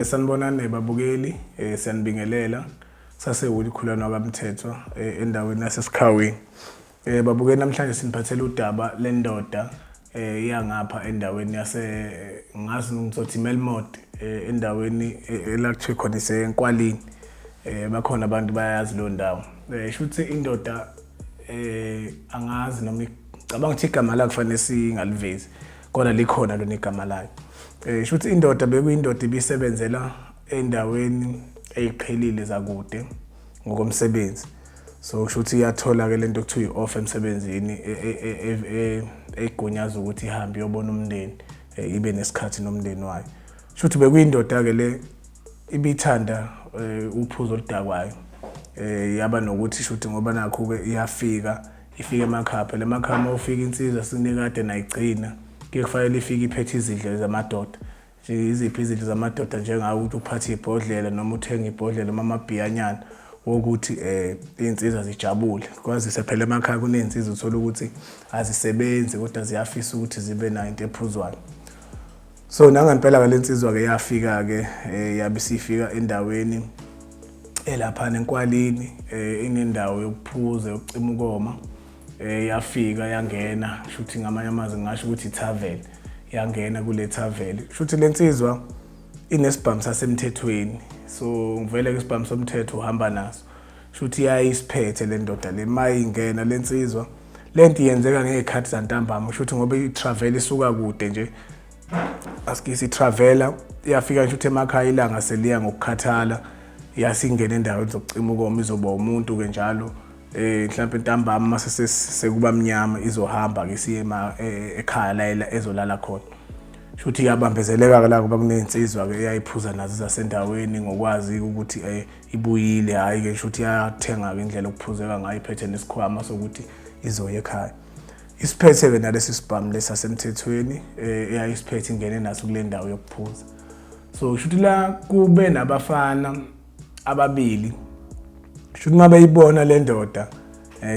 Sanibonani babukeli, siyanibingelela. Sasewuli Khulwana kaMthethwa endaweni yaseSikhawini. Babukeli, namhlanje siniphathela udaba lendoda yangapha endaweni yase, ngazi ngizothi Melmoth, endaweni ela kuthiwa khona iseNkwalini. Bakhona abantu bayazi leyo ndawo. Shuthi indoda, angazi noma ngicabanga ukuthi igama lakhe kufanele singalivezi, kodwa likhona lona igama layo. Shuthi indoda bekuyindoda ibisebenzela endaweni eyiqhelile zakude ngokomsebenzi. So kusho ukuthi iyathola ke lento okuthiwa i-off emsebenzini egunyaza ukuthi ihambe iyobona umndeni, ibe nesikhathi nomndeni wayo. Sho ukuthi bekuyindoda ke le ibithanda uphuzo oludakwayo. Yaba nokuthi shuthi ngoba nakho ke iyafika, ifike emakhaya. Phela emakhaya uma ufika insizwa sinikade nayigcina, kuye kufanele ifike iphethe izidlo zamadoda. Nje iziphi izidlo zamadoda? Njengawe ukuthi uphathe ibhodlela noma uthenge ibhodlela noma amabhiyanyana wokuthi iy'nsizwa zijabule, kwazise phela emakhaya kuney'nsizwa uthola ukuthi azisebenzi kodwa ziyafisa ukuthi zibe nayo into ephuzwayo. So nangempela-ke le nsizwa-ke yafika-ke, yabe isifika endaweni elaphana eNkwalini, inendawo yokuphuza, yokucima ukoma. Yafika yangena, shuthi ngamanye amazwi ngingasho ukuthi i-tavern. Yangena kule tavern, shuthi le nsizwa inesibhamu sasemthethweni. So ngivele ke isibhamu somthetho uhamba naso, shuthi yayisiphethe le ndoda le. Mayingena le nsizwa, lento iyenzeka ngey'khathi zantambama, shuthi ngoba i-travel isuka kude nje, asikisi i-travela, iyafika nje ukuthi emakhaya ilanga seliya ngokukhathala, yasingena endaweni zokucima ukoma, izoba umuntu-ke njalo mhlawumbe ntambama mase sekuba mnyama izohamba ke siye ekhaya la ezolala khona. Shuthi iyabambezeleka ke la kuba kunezinsizwa ke eyayiphuza nazo zasendaweni ngokwazi ukuthi ibuyile. Hhayi ke, shuthi yathenga ke indlela okuphuzeka ngayo, iphethe nesikhwama sokuthi izoya ekhaya, isiphethe ke nalesi sibhamu lesi sasemthethweni eyayisiphethe, ingene naso kule ndawo yokuphuza. So shuthi la kube nabafana ababili, shuthi uma beyibona le ndoda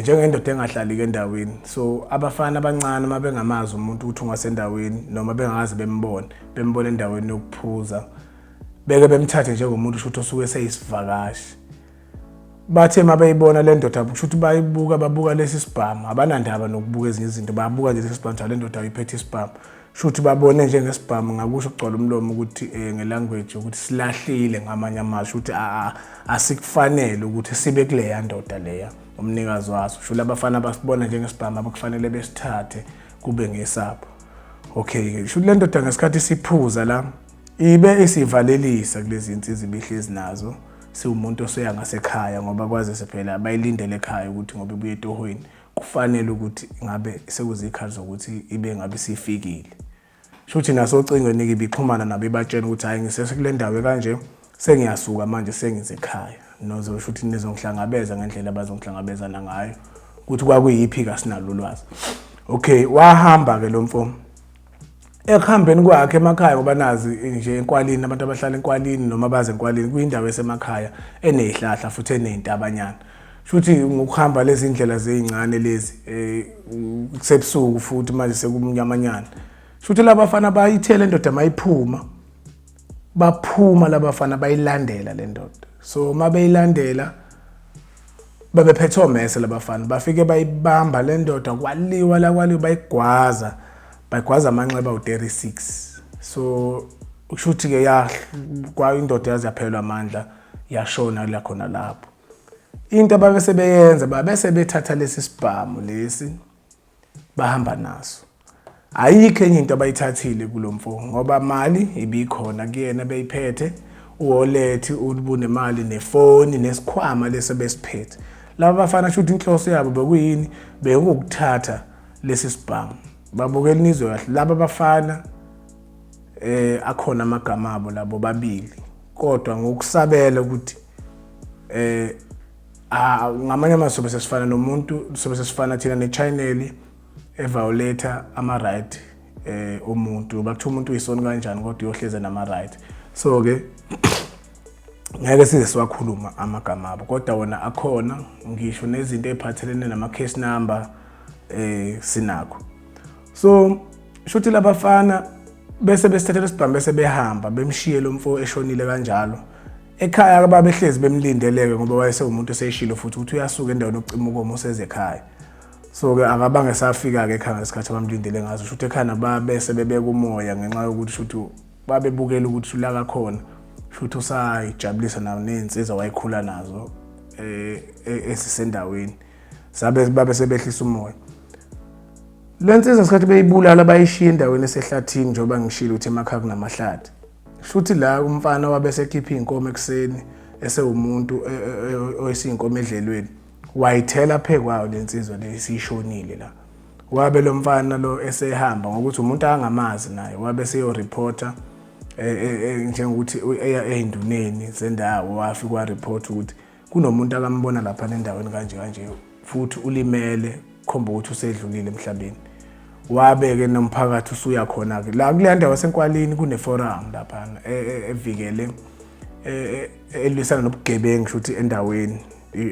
njengendoda engahlali ke endaweni. So abafana abancane uma bengamazi umuntu ukuthi ungasendaweni noma bengakaze bembone endaweni yokuphuza, beke bemthathe njengomuntu shuthi osuke eseyisivakashi. Bathe uma beyibona le ndoda, kusho ukuthi bayibuka, babuka lesi sibhamu, abanandaba nokubuka ezinye izinto, babuka nje lesi sibhamu, le ndoda ayiphethe isibhamu. Shuthi babone njengesibhamu, ngakusho kugcwala umlomo ukuthi ngelanguage ukuthi silahlile, ngamanye amazwi ukuthi asikufanele ukuthi sibe kuleya ndoda leya umnikazi waso. Sho labafana basibona njengesibhamu abakufanele besithathe kube ngesabo. Okay, shuthi le ndoda ngesikhathi siphuza la ibe isivalelisa kulezi insizwa ibihlezi nazo, siwumuntu oseya ngasekhaya, ngoba kwazise phela bayilindele ekhaya ukuthi ngoba ibuye etohweni kufanele ukuthi ngabe sekuzikhathi zokuthi ibe ngabe isifikile. Shuthi nasocingweni-ke ibixhumana nabo, ibatshela ukuthi hhayi, ngisesekule ndawo kanje, sengiyasuka manje, sengize ekhaya, nozosho ukuthi nizongihlangabeza ngendlela abazongihlangabezana ngayo. Ukuthi kwakuyiphi-ke asinalo ulwazi. Okay, wahamba-ke lo mfo. Ekuhambeni kwakhe emakhaya, ngoba nazi nje eNkwalini, abantu abahlala eNkwalini noma baze eNkwalini, kuyindawo esemakhaya eney'hlahla futhi eney'ntabanyana. Shuthi ngokuhamba lezi ndlela zey'ncane lezi, kusebusuku futhi manje sekumnyamanyana, shuthi labafana bayithele indoda mayiphuma, baphuma labafana bayilandela le ndoda. So uma beyilandela babephethe omese labafana, bafike bayibamba le ndoda, kwaliwa la, kwaliwa, bayigwaza, bayigwaza amanxeba u-36. So kusho ukuthi-ke ya kwa indoda yaze yaphelelwa amandla, yashona la khona lapho. Into ababe sebeyenza, babe sebethatha lesi sibhamu lesi bahamba naso. Ayikho enye into abayithathile kulo mfo, ngoba mali ibikhona kuyena beyiphethe, uwallet ubunemali, nefoni, nesikhwama lesi besiphethe laba bafana. Shuthi inhloso yabo bekuyini? Bekukuthatha lesi sibhamu. Babukela nizwe kahle, laba bafana akhona amagama abo labo babili, kodwa ngokusabela ukuthi ngamanye amazwi sobe sesifana nomuntu, sobe sesifana thina ne-channel eviolate ama-right omuntu, ngoba kuthiwa umuntu uyisoni kanjani kodwa uyohleza nama-right. So ke ngeke size siwakhuluma amagama abo, kodwa wona akhona, ngisho nezinto ey'phathelene nama-case number sinakho. So shuthi labafana Bese besithathela isibhamu bese behamba bemshiye lo mfo eshonile kanjalo. Ekhaya babehlezi bemlindeleke ngoba wayesewumuntu eseshilo futhi ukuthi uyasuka endaweni yokucima ukoma useze ekhaya. So-ke akabange safika-ke ekhaya ngesikhathi abamlindele ngaso. Shuthi ekhaya nababese bebeka umoya ngenxa yokuthi shuthi babebukela ukuthi la kakhona shuthi usayijabulisa nawo ney'nsizwa wayekhula nazo um esisendaweni. Sabe babe sebehlisa umoya. Le nsizwa ngesikhathi beyibulala bayishiya endaweni esehlathini njengoba ngishilo ukuthi emakhaya kunamahlathi. Shuthi la umfana wabe esekhipha iy'nkomo ekuseni esewumuntu e, e, e, oyisiyinkomo edlelweni wayithela phe kwayo le nsizwa le isishonile la. Wabe lo mfana lo esehamba ngokuthi umuntu angamazi naye wabe seyoreporta njengokuthi eya ey'nduneni zendawo wafika wareport ukuthi kunomuntu akambona lapha endaweni kanje kanje futhi ulimele khomba ukuthi usedlulile emhlabeni. Wabe-ke nomphakathi usuya khona-ke la kuleya ndawo yaseNkwalini kune-forum laphana e, e, evikele e, elwisana nobugebengu shuthi endaweni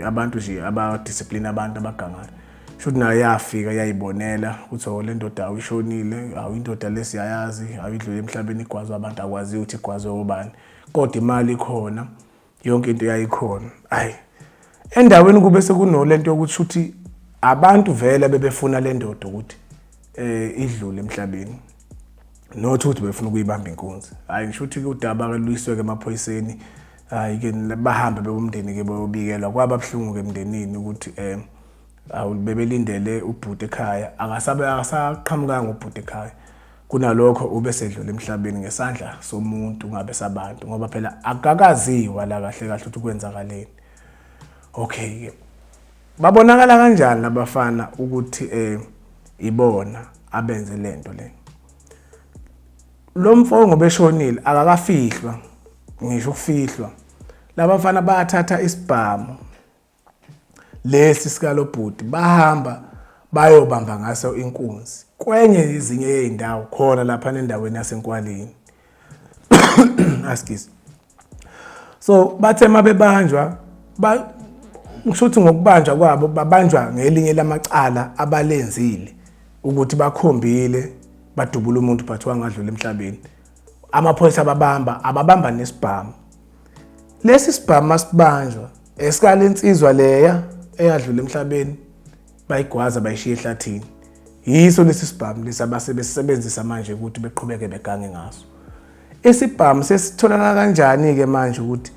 abantu nje abadiscipline abantu abagangayo shuthi nayo yafika yayibonela ukuthi oh le ndoda awuyishonile awu indoda lesiyayazi awuyidlule emhlabeni igwazwa abantu akwaziwa ukuthi igwazwe obani kodwa imali ikhona yonke into yayikhona hayi endaweni kube sekunolento yokuthi shuthi abantu vele bebefuna le ndoda ukuthi eh idlule emhlabeni not ukuthi befuna ukuyibamba inkunzi hayi ngisho ukuthi udaba ke luyiswe ke emaphoyiseni hayi ke bahambe bekumndeni ke boyobikelwa kwaba buhlungu ke emndenini ukuthi eh awu bebelindele ubhuti ekhaya akasabe akasaqhamukanga ubhuti ekhaya Kunalokho ubesedlule emhlabeni ngesandla somuntu ngabe sabantu ngoba phela akakaziwa la kahle kahle ukuthi kwenzakaleni. Okay ke. Babonakala kanjani labafana ukuthi eh ibona abenze lento le. Lo mfo ngoba eshonile akakafihlwa ngisho ukufihlwa. Labafana bathatha isibhamu lesi sikalobhuti bahamba bayobamba ngaso inkunzi kwenye izinye yezindawo khona lapha endaweni yaseNkwalini askies so bathe mabebanjwa ba ngisho ukuthi ngokubanjwa kwabo babanjwa ngelinye lamacala abalenzile ukuthi bakhombile badubula umuntu but wangadlula emhlabeni amaphoyisa ababamba ababamba nesibhamu Lesi sibhamu masibanjwa esikale insizwa leya eyadlula emhlabeni bayigwaza bayishiya ehlathini. Yiso lesi sibhamu lesi abasebesebenzisa manje ukuthi beqhubeke begange ngaso. Isibhamu sesitholakala kanjani-ke manje ukuthi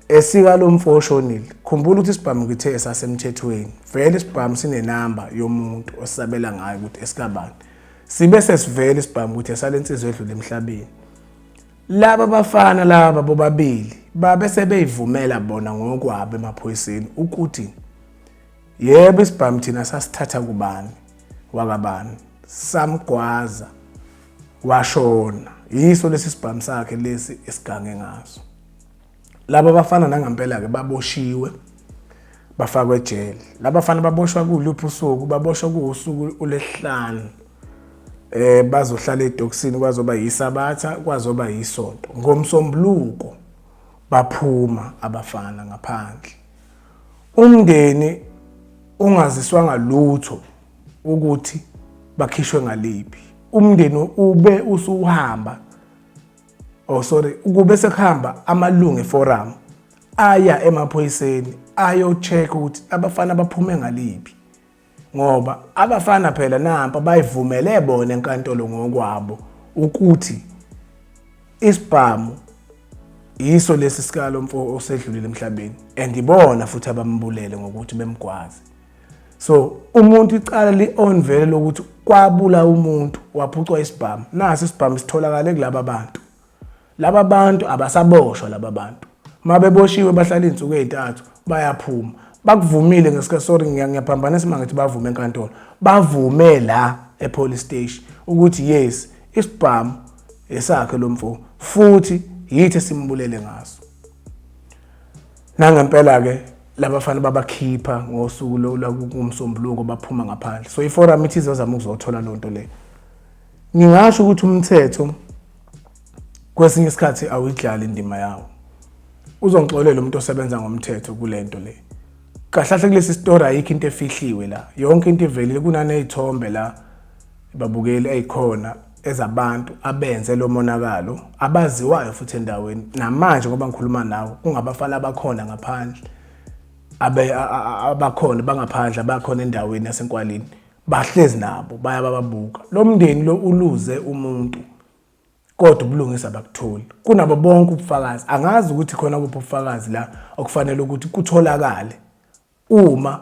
esika lo mfo oshonile? Khumbula ukuthi isibhamu ngithe esasemthethweni. Vele isibhamu sinenamba yomuntu osabela ngayo ukuthi esikabani. Sibe sesivele isibhamu ukuthi esale nsizwa edlule emhlabeni. Laba bafana laba bobabili babe sebeyivumela bona ngokwabo emaphoyiseni ukuthi yebo isibhamu thina sasithatha kubani wakabani samgwaza washona yiso lesi sibhamu sakhe lesi esigange ngaso. Laba bafana nangampela-ke baboshiwe bafakwe ejele. Laba bafana baboshwa kuluphi usuku? Baboshwa kuwusuku olwesihlanu. Eh bazohlala edokisini kwazoba yisabatha kwazoba yisonto. Ngomsombuluko baphuma abafana ngaphandle. Umndeni ungaziswanga lutho ukuthi bakhishwe ngaliphi. Umndeni ube usuhamba oh sorry kube sekuhamba amalungu eforum aya emaphoyiseni ayo-check ukuthi abafana baphume ngaliphi ngoba abafana phela nampa bayivumele bona enkantolo ngokwabo ukuthi isibhamu yiso lesi sikalo mfo osedlulile emhlabeni and ibona futhi abambulele ngokuthi bemgwaze so umuntu icala li-on vele lokuthi kwabula umuntu waphucwa isibhamu nasi isibhamu sitholakale kulaba bantu laba bantu abasaboshwa laba bantu uma beboshiwe bahlala iy'nsuku ey'ntathu bayaphuma bakuvumile ngesikhathi sorry ngiyaphambanisa uma ngithi bavume enkantolo bavume la e-police station ukuthi yes isibhamu esakhe lo mfo futhi yithi esimbulele ngaso Nangempela-ke labafana babakhipha ngosuku lwakumsombuluko baphuma ngaphandle. So iforum ithi izozama ukuzothola loo nto leyo. Ngingasho ukuthi umthetho kwesinye isikhathi awuyidlali indima yawo. Uzongixolela umuntu osebenza ngomthetho kule nto le. Kahle kahle kulesi sitori ayikho into efihliwe la. Yonke into ivelile kunaney'thombe la babukeli ey'khona. ezabantu abenze lo monakalo abaziwayo futhi endaweni namanje ngoba ngikhuluma nawe kungabafana abakhona ngaphandle abe abakhona bangaphandle abakhona endaweni yaseNkwalini bahlezi nabo bayabababuka lo mndeni lo uluze umuntu kodwa ubulungisa abakutholi kunabo bonke ubufakazi angazi ukuthi khona kuphi ubufakazi la okufanele ukuthi kutholakale uma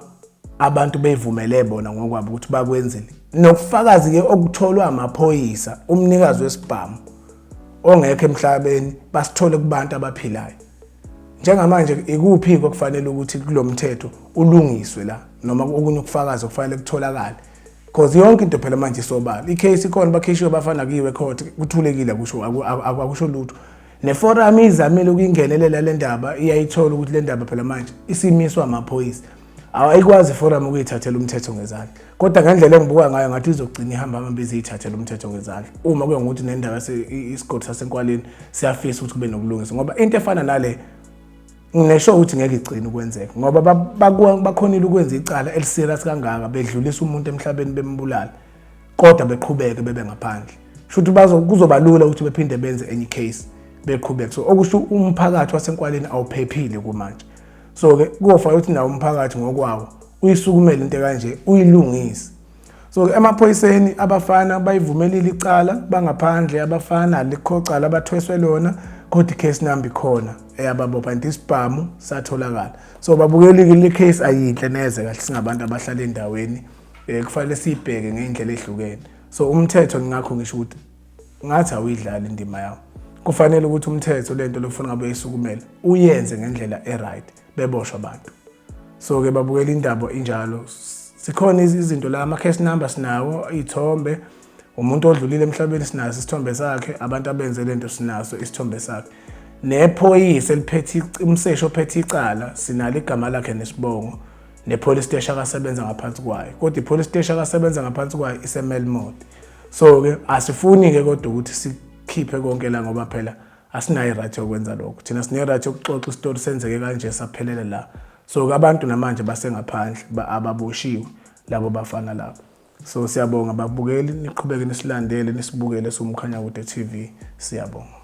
abantu bevumele bona ngokwabo ukuthi bakwenzile nobufakazi ke okutholwa amaphoyisa umnikazi wesibhamu ongekho emhlabeni basithole kubantu abaphilayo njengamanje ikuphi okufanele ukuthi kulomthetho ulungiswe la noma okunye ukufakaza okufanele kutholakale because yonke into phela manje isobala icase ikhona bakhishiwe bafana kuyiwe court kuthulekile kusho akusho lutho neforum izamile ukuyingenelela le ndaba iyayithola ukuthi le ndaba phela manje isimiswa amaphoyisa ayikwazi iforum ukuyithathela umthetho ngezandla kodwa ngendlela engibuka ngayo ngathi izogcina ihamba amambizi iyithathele umthetho ngezandla uma kuye ngokuthi nendaba isigodi sasenkwalini siyafisa ukuthi kube nokulungisa ngoba into efana nale nginesho ukuthi ngeke igcine ukwenzeka ngoba bakhonile ukwenza icala eliserious kangaka bedlulisa umuntu emhlabeni bembulala kodwa beqhubeke bebe ngaphandle shuthi bazo kuzoba lula ukuthi bephinde benze enye case beqhubeke so okusho umphakathi wasenkwaleni awuphephile kumanje so ke kuyofanele ukuthi nawo umphakathi ngokwawo uyisukumele into kanje uyilungise so ke emaphoyiseni abafana bayivumelile icala bangaphandle abafana alikho cala abathweswe lona kodwa icase number ikhona eyababopha and isibhamu satholakala so babukelile le case ayinhle neze kahle singabantu abahlala endaweni eh kufanele siyibheke ngeindlela ehlukene so umthetho ngingakho ngisho ukuthi ngathi awuyidlali indima yawo kufanele ukuthi umthetho lento lofuna ngabe uyisukumele uyenze ngendlela e-right beboshwa abantu so ke babukela indaba injalo sikhona izinto la ama case number sinawo izithombe umuntu odlulile emhlabeni sinaso isithombe sakhe abantu abenze lento sinaso isithombe sakhe nephoyisa eliphethe umseshi ophethe icala sinalo igama lakhe nesibongo ne-police station akasebenza ngaphansi kwayo kodwa i-police station akasebenza ngaphansi kwayo ise-Melmoth so-ke asifuni-ke kodwa ukuthi sikhiphe konke la ngoba phela asinayo i-right yokwenza lokho thina sine-right yokuxoxa isitori senzeke kanje saphelele la so-ke abantu namanje basengaphandle ababoshiwe labo bafana labo so siyabonga babukeli niqhubeke nisilandele nisibukele siwumkhanyakude TV siyabonga.